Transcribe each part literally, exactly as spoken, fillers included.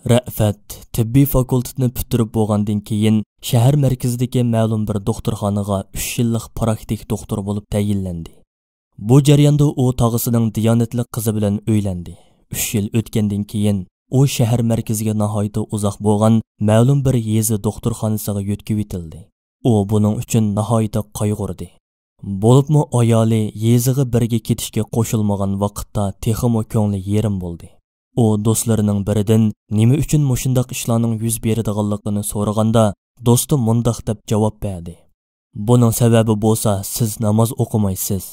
رەئفەت تېببىي فاكۇلتېتنى پۈتتۈرۈپ بولغاندىن كېيىن، شەھەر مەركىزىدىكى مەلۇم بىر دوختۇرخانىغا ئۈچ يىللىق پراكتىك دوختۇر بولۇپ تەيىنلەندى. بۇ جەرياندا ئۇ تاغىسىنىڭ دىيانەتلىك قىزى بىلەن ئۆيلەندى. ئۈچ يىل ئۆتكەندىن كېيىن، ئۇ شەھەر مەركىزىگە ناھايىتى ئۇزاق بولغان مەلۇم بىر يېزا دوختۇرخانىسىغا يۆتكىۋېتىلدى. ئۇ بۇنىڭ ئۈچۈن ناھايىتى قايغۇردى. بولۇپمۇ ئايالى يېزىغا بىرگە كېتىشكە قوشۇلمىغان ۋاقىتتا تېخىمۇ كۆڭلى يېرىم بولدى. ئۇ دوستلىرىنىڭ بىرىدىن نېمە ئۈچۈن مۇشۇنداق ئىشلارنىڭ يۈز بېرىدىغانلىقىنى سورىغاندا، دوستى مۇنداق دەپ جاۋاب بەردى: «بۇنىڭ سەۋەبى بولسا سىز ناماز ئوقۇمايسىز.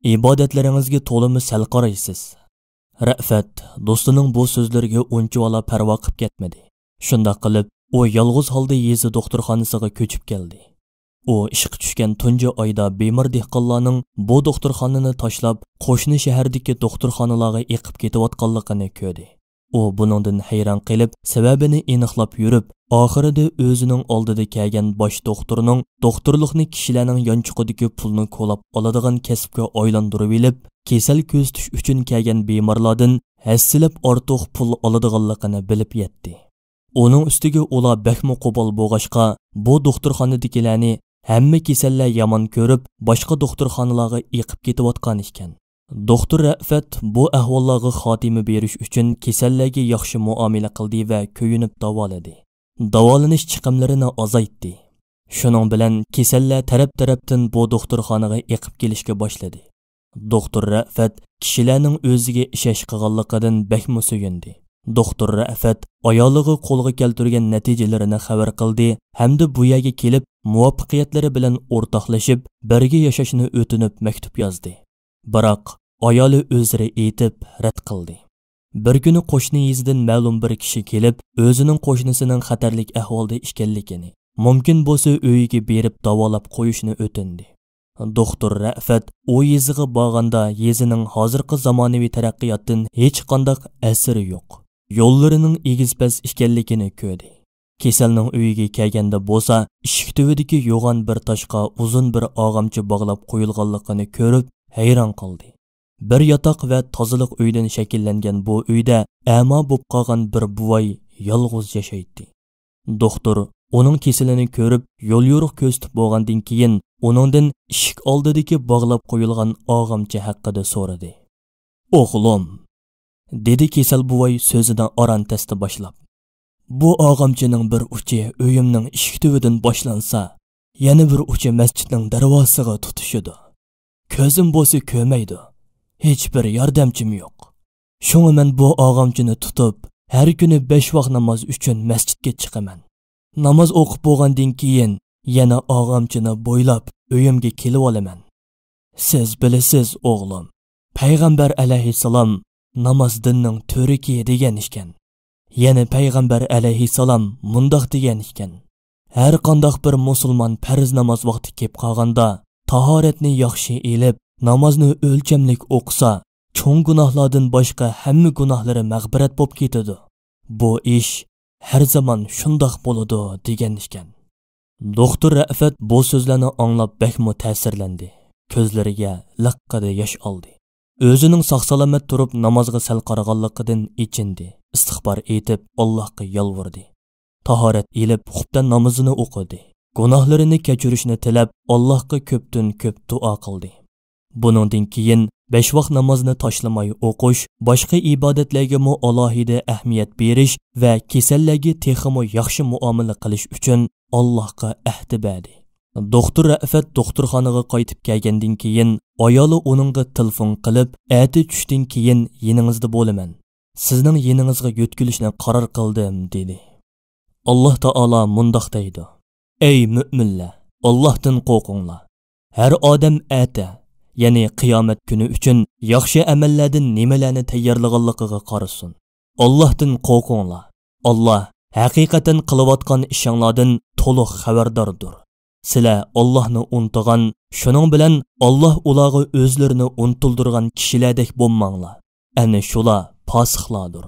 ئىبادەتلىرىڭىزگە تولىمۇ سەل قارايسىز.» رەئفەت دوستىنىڭ بۇ سۆزلىرىگە ئۇنچىۋالا پەرۋا قىپ كەتمىدى. شۇنداق قىلىپ، ئۇ يالغۇز ھالدا يېزا دوختۇرخانىسىغا كۆچۈپ كەلدى. ئۇ ئىشقا چۈشكەن تۇنجى ئايدا بىمار دېھقانلارنىڭ بۇ دوختۇرخانىنى تاشلاپ، قوشنا شەھەردىكى دوختۇرخانىلارغا ئېقىپ كېتىۋاتقانلىقىنى كۆردى. ئۇ بۇنىڭدىن ھەيران قېلىپ، سەۋەبىنى ئېنىقلاپ يۈرۈپ، ئاخىرىدا ئۆزىنىڭ ئالدىدا كەلگەن باش دوختۇرنىڭ دوختۇرلۇقنى كىشىلەرنىڭ يانچۇقىدىكى پۇلنى كولاپ ئالىدىغان كەسىپكە ئايلاندۇرۇۋېلىپ، كېسەل كۆزىتىش ئۈچۈن كەلگەن بىمارلاردىن ھەسسىلەپ ئارتۇق پۇل ئالىدىغانلىقىنى بىلىپ يەتتى. ئۇنىڭ ئۈستىگە ئۇلار بەكمۇ قوپال بولغاچقا، بۇ دوختۇرخانىدىكىلەرنى ھەممە كېسەللەر يامان كۆرۈپ، باشقا دوختۇرخانىلارغا ئېقىپ كېتىۋاتقان ئىكەن. دوختۇر رەئفەت بۇ ئەھۋاللارغا خاتىمە بېرىش ئۈچۈن كېسەللەرگە ياخشى مۇئامىلە قىلدى ۋە كۆيۈنۈپ داۋالىدى. داۋالىنىش چىقىملىرىنى ئازايتتى. شۇنىڭ بىلەن كېسەللەر تەرەپ-تەرەپتىن بۇ دوختۇرخانىغا ئېقىپ كېلىشكە باشلىدى. دوختۇر رەئفەت كىشىلەرنىڭ ئۆزىگە ئىشەش قىلغانلىقىدىن بەكمۇ سۆيۈندى. دوختۇر رەئفەت ئايالىغا قولغا كەلتۈرگەن نەتىجىلىرىنى خەۋەر قىلدى ھەمدە بۇ يەرگە كېلىپ، مۇۋەپپەقىيەتلىرى بىلەن ئورتاقلىشىپ، بىرگە ياشاشنى ئۆتۈنۈپ مەكتۇپ يازدى. بىراق، ئايالى ئۆزرە ئېيتىپ رەت قىلدى. بىر كۈنى قوشنا يېزىدىن مەلۇم بىر كىشى كېلىپ، ئۆزىنىڭ قوشنىسىنىڭ خەتەرلىك ئەھۋالدا ئىكەنلىكىنى، مۇمكىن بولسا ئۆيىگە بېرىپ داۋالاپ قويۇشنى ئۆتۈندى. دوختۇر رەئفەت ئۇ يېزىغا بارغاندا، يېزىنىڭ ھازىرقى زامانىۋى تەرەققىياتتىن ھېچقانداق ئەسىرى يوق، يوللىرىنىڭ ئېگىز-پەس ئىكەنلىكىنى كۆردى. كېسەلنىڭ ئۆيىگە كەلگەندە بولسا، ئىشىك تۈۋىدىكى يوغان بىر تاشقا ئۇزۇن بىر ئاغامچا باغلاپ قويۇلغانلىقىنى كۆرۈپ، ھەيران قالدى. بىر ياتاق ۋە تازىلىق ئۆيدىن شەكىللەنگەن بۇ ئۆيدە ئەما بوپ قالغان بىر بوۋاي يالغۇز ياشايتتى. دوختۇر ئۇنىڭ كېسىلىنى كۆرۈپ، يوليورۇق كۆرسىتىپ بولغاندىن كېيىن، ئۇنىڭدىن ئىشىك ئالدىدىكى باغلاپ قويۇلغان ئاغامچا ھەققىدە سورىدى. «ئوغلۇم»، دېدى كېسەل بوۋاي سۆزىنى ئاران تەستە باشلاپ، «بۇ ئاغامچىنىڭ بىر ئۇچى ئۆيۈمنىڭ ئىشىك تۈۋىدىن باشلانسا، يەنە بىر ئۇچى مەسچىتنىڭ دەرۋازىسىغا تۇتىشىدۇ. كۆزۈم بولسا كۆرمەيدۇ. ھېچبىر ياردەمچىم يوق. شۇڭا مەن بۇ ئاغامچىنى تۇتۇپ، ھەر كۈنى بەش ۋاق ناماز ئۈچۈن مەسچىتكە چىقىمەن. ناماز ئوقۇپ بولغاندىن كېيىن، يەنە ئاغامچىنى بويلاپ ئۆيۈمگە كېلىۋالىمەن. سىز بىلىسىز، ئوغلۇم، پەيغەمبەر ئەلەيھىسسالام ناماز دىننىڭ تۈۋرۈكى دېگەن ئىكەن. يەنە پەيغەمبەر ئەلەيھىسسالام مۇنداق دېگەن ئىكەن، ھەر قانداق بىر مۇسۇلمان پەرز ناماز ۋاقتى كېلىپ قالغاندا، تاھارەتنى ياخشى ئېلىپ، نامازنى ئۆلچەملىك ئوقۇسا، چوڭ گۇناھلاردىن باشقا ھەممە گۇناھلىرى مەغپىرەت بوپ كېتىدۇ. بۇ ئىش ھەر زامان شۇنداق بولىدۇ» دېگەن ئىكەن. دوختۇر رەئفەت بۇ سۆزلەرنى ئاڭلاپ بەكمۇ تەسىرلەندى. كۆزلىرىگە لىققىدە ياش ئالدى. ئۆزىنىڭ ساق-سالامەت تۇرۇپ نامازغا سەل قارىغانلىقىدىن ئېچىندى. ئىستىغپار ئېيتىپ، ئاللاھقا يالۋۇردى. تاھارەت ئېلىپ، خۇپتەن نامىزىنى ئوقۇدى. گۇناھلىرىنى كەچۈرۈشنى تىلەپ، ئاللاھقا كۆپتىن كۆپ دۇئا قىلدى. بۇنىڭدىن كېيىن بەش ۋاق نامازنى تاشلىماي ئوقۇش، باشقا ئىبادەتلەرگىمۇ ئالاھىدە ئەھمىيەت بېرىش ۋە كېسەللەرگە تېخىمۇ ياخشى مۇئامىلە قىلىش ئۈچۈن ئاللاھقا ئەھدى بەردى. دوختۇر رەئفەت دوختۇرخانىغا قايتىپ كەلگەندىن كېيىن، ئايالى ئۇنىڭغا تېلېفون قىلىپ، «ئەتە چۈشتىن كېيىن يېنىڭىزدا بولىمەن. سىزنىڭ يېنىڭىزغا يۆتكىلىشنى قارار قىلدىم» دېدى. ئاللاھ تائالا مۇنداق دەيدۇ: «ئەي مۆمىنلەر، ئاللاھتىن قورقۇڭلار. ھەر ئادەم ئەتە، يەنى قىيامەت كۈنى ئۈچۈن ياخشى ئەمەللەردىن نېمىلەرنى تەييارلىغانلىقىغا قارىسۇن. ئاللاھتىن قورقۇڭلار. ئاللاھ ھەقىقەتەن قىلىۋاتقان ئىشىڭلاردىن تولۇق خەۋەرداردۇر. سىلەر ئاللاھنى ئۇنتۇغان، شۇنىڭ بىلەن ئاللاھ ئۇلارغا ئۆزلىرىنى ئۇنتۇلدۇرغان كىشىلەردەك بولماڭلار. ئەنە شۇلار پاسىقلاردۇر.»